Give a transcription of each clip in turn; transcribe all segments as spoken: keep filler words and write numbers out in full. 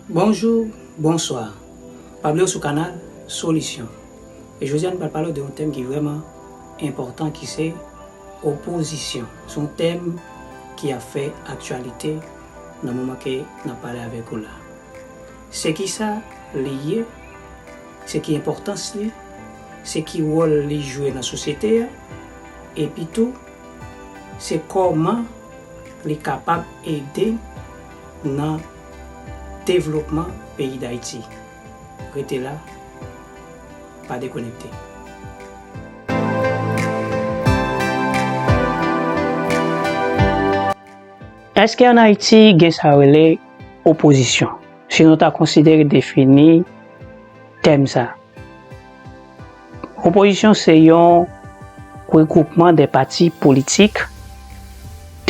Bonjou, bonswa. Pa bliye w sou kanal Solisyon. E jodi a nou pral pale w de yon tèm ki vrèman enpòtan ki se opozisyon. Se yon tèm ki ap fè aktyalite nan moman ke n ap pale avèk ou la. Se kisa li ye, se ki enpòtans li, se ki wòl li jwe nan sosyete a, epi tou, se kòman li kapab ede nan devlopman peyi Dayiti. Rete la, pa dekonekte. Èske ann Ayiti gen sa yo rele opozisyon? Si nou ta konsidere defini tèm sa, opozisyon se yon regwoupman de pati politik,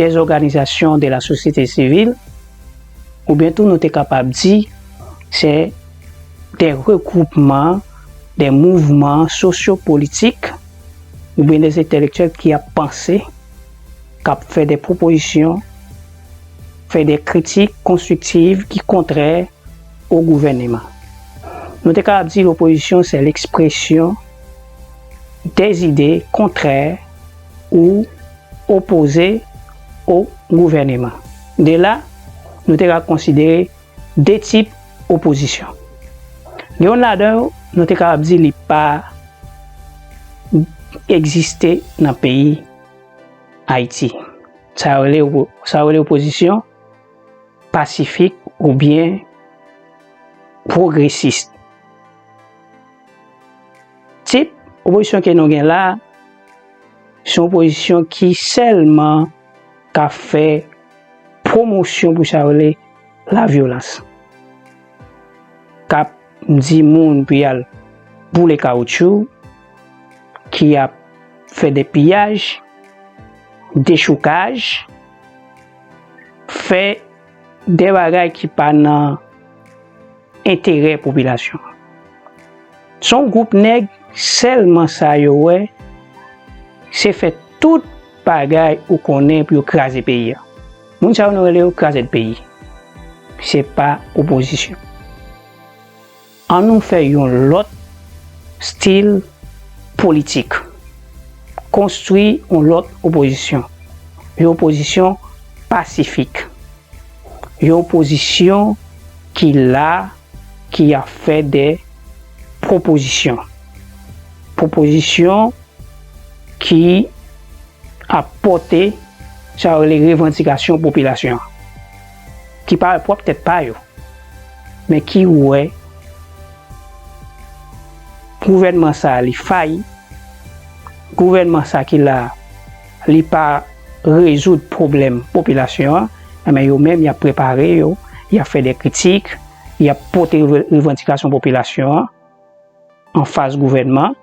de zòganizasyon de la sosyete sivil, oubyen tou nou te kapab di se de regwoupman, de mouvman sosyopolitik oubyen de entèlektyèl ki ap panse, k ap fè de pwopozisyon, fè de kritik konstriktiv ki kontrè o gouvèneman. Nou te kapab di lopozisyon se lekspresyon de zide kontrè ou opoze o gouvèneman. De la, nou te ka konsidere de tip opozisyon. Gen youn ladan yo, nou te kapab di li pa egziste nan peyi Ayiti. Sa yo rele, sa yo rele opozisyon pasifik oubyen pwogresis. Tip opozisyon ke nou gen la, se yon opozisyon ki sèlman ka fè pwomosyon pou sa yo rele lavyolans. K ap di moun pou y al boule kawotchou, ki ap fè de piyaj, dechoukaj, fè de bagay ki pa nan enterè popilasyon an. Se yon gwoup nèg, sèlman sa yo wè, se fè tout bagay ou konnen pou yo kraze peyi a. Moun sa yo nou rele yo krazèd peyi. Se pa opozisyon. Ann nou fè yon lòt stil politik. Konstwi yon lòt opozisyon. Yon opozisyon pasifik. Yon opozisyon ki la, ki ap fè de pwopozisyon. Pwopozisyon ki ap pòte sa yo rele revandikasyon popilasyon an, ki pa pwòp tèt pa yo, men ki wè gouvènman sa a li fayi, gouvènman sa ki la a, li pa rezoud pwoblèm popilasyon an, enben yo menm y ap prepare yo, y ap fè de kritik, y ap pote revandikasyon popilasyon an anfas gouvènman,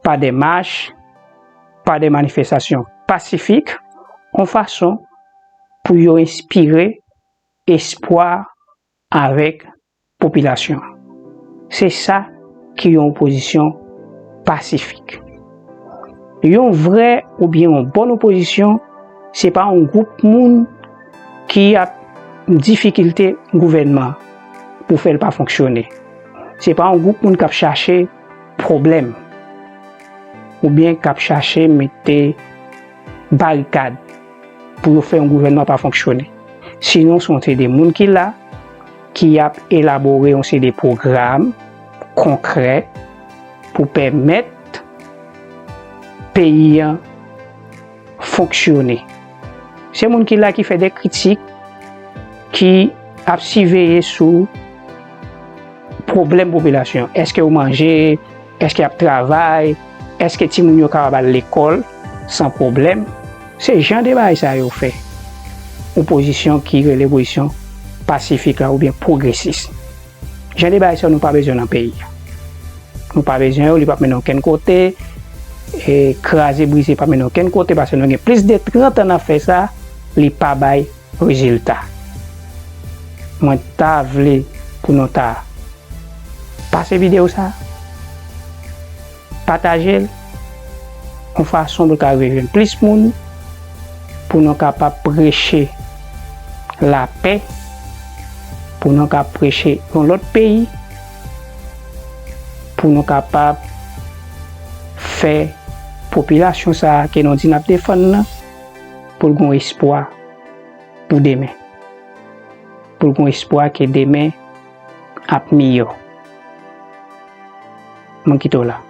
pa de mach, pa de manifestasyon pasifik, yon fason pou yo enspire espwa avèk popilasyon an. Se sa ki yon opozisyon pasifik. Yon vrè oubyen yon bòn opozisyon, se pa yon gwoup moun ki ap difikilte gouvènman pou fè l pa fonksyone. Se pa yon gwoup moun k ap chache pwoblèm oubyen k ap chache mete barikad pou yo fè yon gouvènman pa fonksyone. Sinon, se yon seri de moun ki la, ki ap elabore yon seri de pwogram konkrè pou pèmèt peyi an fonksyone. Se moun ki la ki fè de kritik, ki ap siveye sou pwoblèm popilasyon. Èske yo manje? Èske y ap travay? Èske timoun yo kapab al lekòl san pwoblèm? Se jan de bagay sa yo fè opozisyon ki rele opozisyon pasifik la oubyen pwogresis. Jan de bagay sa yo nou pa bezwen nan peyi a. Nou pa bezwen yo, li p ap mennen okenn kote. E kraze brize p ap mennen okenn kote, paske nou gen plis de trant an n ap fè sa, li pa bay rezilta. Mwen ta vle pou nou ta pase videyo sa, pataje l, yon fason pou l ka rive jwenn plis moun, pou nou kapab preche lapè, pou nou ka preche yon lòt peyi, pou nou kapab fè popilasyon sa a ke nou di n ap defann nan, pou l gen espwa pou demen. Pou l gen espwa ke demen ap miyò. Mwen kite w la.